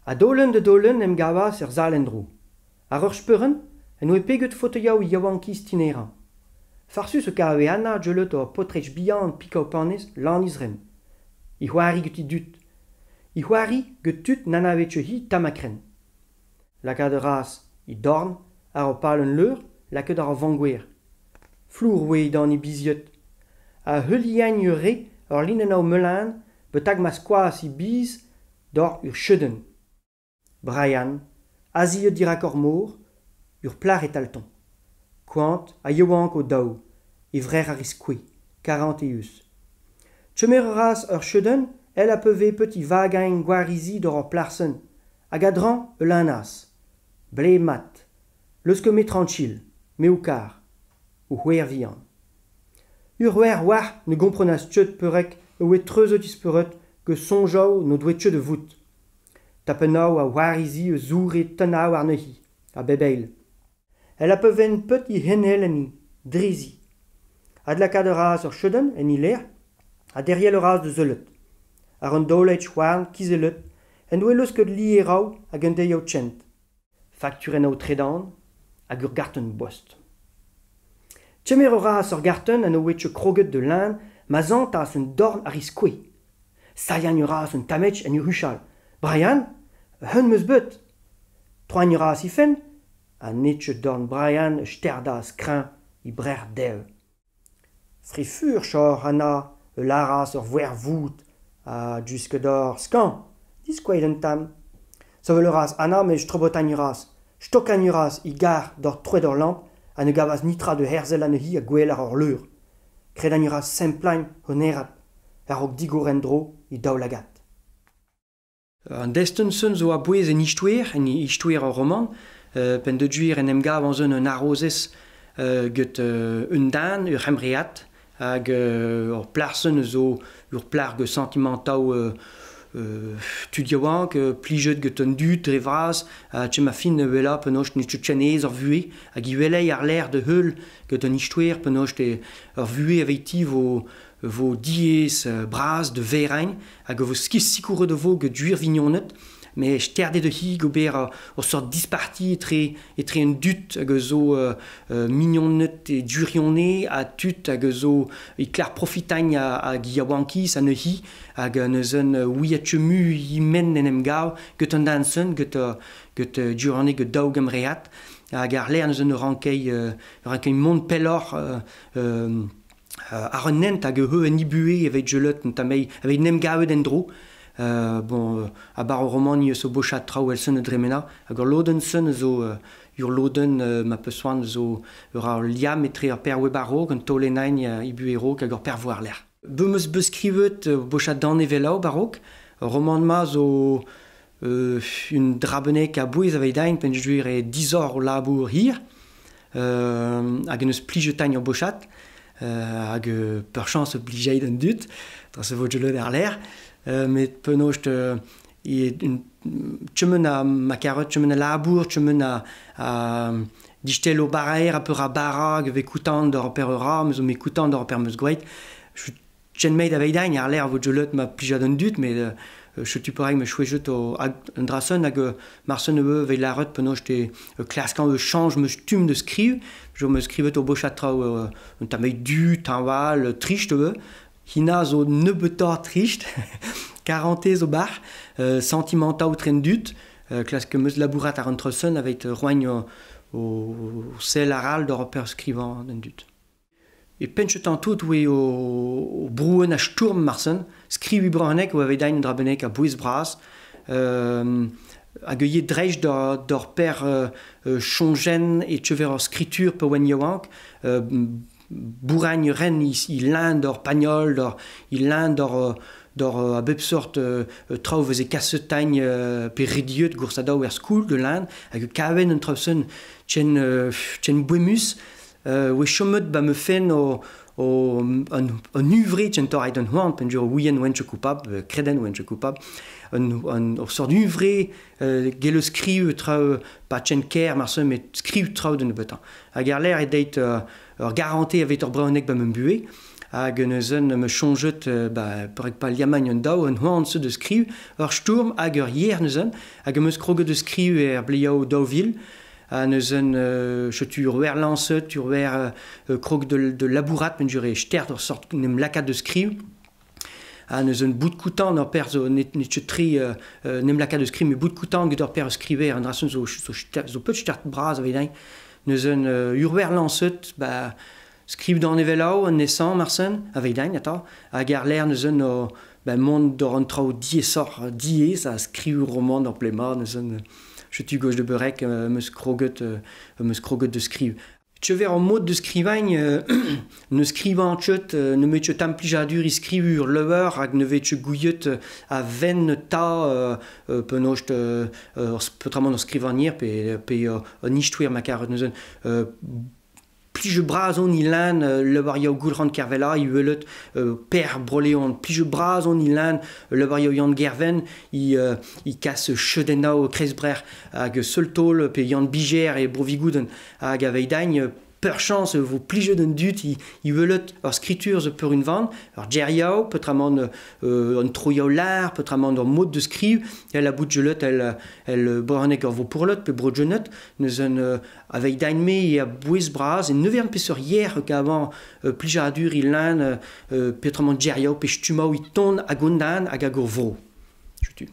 A daolenn da daolenn em gavas er sal en-dro. Àr ur speurenn en doe peget fotoioù yaouankiz tinerañ. Farsus e kave Anna gwelet ur paotrig bihan pikañ panez lan he zremm. É c'hoari get e dud. É c'hoari get tud n'anavez ket hi tamm ha krenn. Lakaat a ras he dorn àr ur pallenn-leur lakaet àr ur vañgouer. Flour oa dindan he bizied. Ha heuliañ a rae ur linennoù melen betek ma skoas he biz doc'h ur skeudenn. Brian, azezet dirak ur mor, ur plac'h etaltoñ. Koant ha yaouank o-daou, e vrec'h àr e skoaz, karantezus. Kemer a ras ur skeudenn èl a pe vez petit vagañ gwarizi doc'h ur plac'h-sen, hag a-dreñv e lennas. Blev mat. Leusket-me trankil, me ho kar. Ho c'hwec'h vihan. Ur wech oac'h ne gomprenas ket perak e oa treuzet he spered gant soñjoù n'o doa ket da vout. Tapennoù a warizi a zoure tanav warnezhi, a bep eil. El a pe vent peut he c'henel enni, drezi. Adlakaat a ras ur skeudenn en he lec'h ha derc'hel a ras da sellet. Àr un daolenn houarn kizellet en doa leusket lizheroù hag un deizioù kent. Fakturennoù tredan hag ur gartenn-bost. Kemer a ras ur gartenn ha ne oa ket kroget da lenn ma santas un dorn àr he skoaz. Sailhañ a ras un tammig en ur huchal. Brian, c'hoant 'm eus bet. Troiñ a ras he fenn ha n'eo ket dorn Brian a sterdas kreñv he brec'h dev. Fri-furch oc'h Anna a lâras ur vouezh vout ha gwisket oc'h skañv. Diskouez un tamm. Sevel a ras Anna met strobotañ a ras. Stokañ a ras he gar doc'h troad ur lamp ha ne gavas netra da herzel anezhi ha gwell àr ur leur. Kredañ a ras semplañ un herrad a-raok digor en-dro he daoulagad. An destenn-se zo a-bouez en istoer, en istoer ur romant, p'en deus gwir en em gav anzun un harozez get un den, ur c'hembread, hag ur plac'h-sen zo ur plac'h get santimantoù tud yaouank, plijet get an dud dre vras, ha ma fin wella penaos n'eus ket ken aes ur vuhez, hag i welay àr-lerc'h da heul get an istoer penaos ur vuhez aveiti vo diaes bras da verenn hag a vo sikouret a vo get gwir vignoned, met sterdet eo-hi gober ur seurt disparti etre an dud hag a zo mignoned e gwirionez ha tud hag a zo e klar profitañ hag yaouankiz anezhi hag neuze ouiet ket mui e-men en em gav get an den-sen, get gwirionez get daou gembread hag àr-lerc'h neuze rankei mont pelloc'h àr un hent hag eu en ibuhe evit gellet un tamm evit en em gavet en-dro. Bon, a-bar ur romant eus o bochat traoù èl-sen a dremena hag ur lodenn-sen zo ur lodenn ma peus c'hoant zo ur ar liamm etre ur perv barok, un taolennañ ibu e-raok hag ur perv war-lerc'h. Bet 'm eus bet skrivet bochat danevelloù barok. Ur romant-ma zo un dra bennak a-bouez aveit peogwir eo disoc'h o labour hir hag en deus plijet ur bochat hag peurchañs blijeit an dud, dre se vo gellet àr-lerc'h. Met penaos kement a ma karet, kement a labour, kement a distel o baraer a peur a bara hag e vez koutant d'ur per ur ra, me zo me koutant d'ur per meus gwraet. Chen meit aveit àr-lerc'h vo gellet ma plijad an dud, met setu perak me chouezet o an dra-sen hag marsen eo evit lâret penaos te klaskañ eo chañj ma stumm da skriv. Jo 'm eus skrivet ur bochat traoù un tamm du, teñval, trist eo. Hina zo nebeutoc'h trist, karantez zo bac'h, santimantoù etre an dud, klask 'm eus labourat àr an traoù-sen aveit roiñ o sell arall d'ur peurskrivañ d'an dud. E penn-kentañ tout oe o brouenn a stourm marsen, skriviñ brezhoneg oa aveit un dra bennak a-bouez bras, hag ivez dreist d'ur per soñjenn e teue ur skritur pa oan yaouank, bourrañ ren i lenn d'ur pagnol, i lenn d'ur a bep sort traoù veze kaset tagn pe rediet goursadaou er skol de lenn, hag kaven an traoù-sen chen boemus, oe chomet ba ma fenn o an huñvre kentoc'h eit an c'hoant peogwir ouien oan ket koupabl, kreden oan ket koupabl, ur sort huñvre gellout skriv traoù pas ken ker marse met skriv traoù da nebeutañ. Hag àr-lerc'h eo deuet ur garantez aveit ur brezhoneg ba ma buhez. Hag neuzen me soñjet ba perek pa liamagn an daou un c'hoant de skriv ur stourm hag ur yer neuzen hag am eus kroget de skriv er bliav 2000 ha neuzen chetu ur wer lañset ur wer krog de labourat men jure stert ur sort nem lakaat de skriv ha neuzen bout koutan ur per zo net net tri nem lakaat de skriv met bout koutan get ur per skriver an drasen zo peut stert bras avedain neuzen ur wer lañset ba skriv d'an evelao an nesan marsen avedain ata hag ar l'air neuzen o ba mont d'or an traoù diesoc'h diaes a skriv roman d'ar plema neuzen chetu gauche de berek meus kroget de skriv. Chever an mod de skrivañ ne skrivañ tcheut ne met tcheut amplijadur i skrivur leuer hag ne vet tcheut gouiet a ven ta penaost peotramant ur skrivanier pe an istoer ma karet neuzen plije bras on ilan le yaou Goulran Kervella i welet per Broléon plije bras on ilan le yaou Yann Gerven i kas chedenao Kresbrer hag seul pe Yann Biger e Brovigouden hag aveidagn per chance vo plije d'un dut i welet ur skritur zo peur unvan ur djeriao peotramant an troiao lar peotramant ur mod de skriv el a bout jelet el brezhoneg ur vo pourlot pe bro-jenet neuzen aveidagn me e a bouez bras e ne vern peseurt yer qu'avant plijadur i lan peotramant djeriao pe stumao i ton hag ondan hag hag ur vro. Chetu.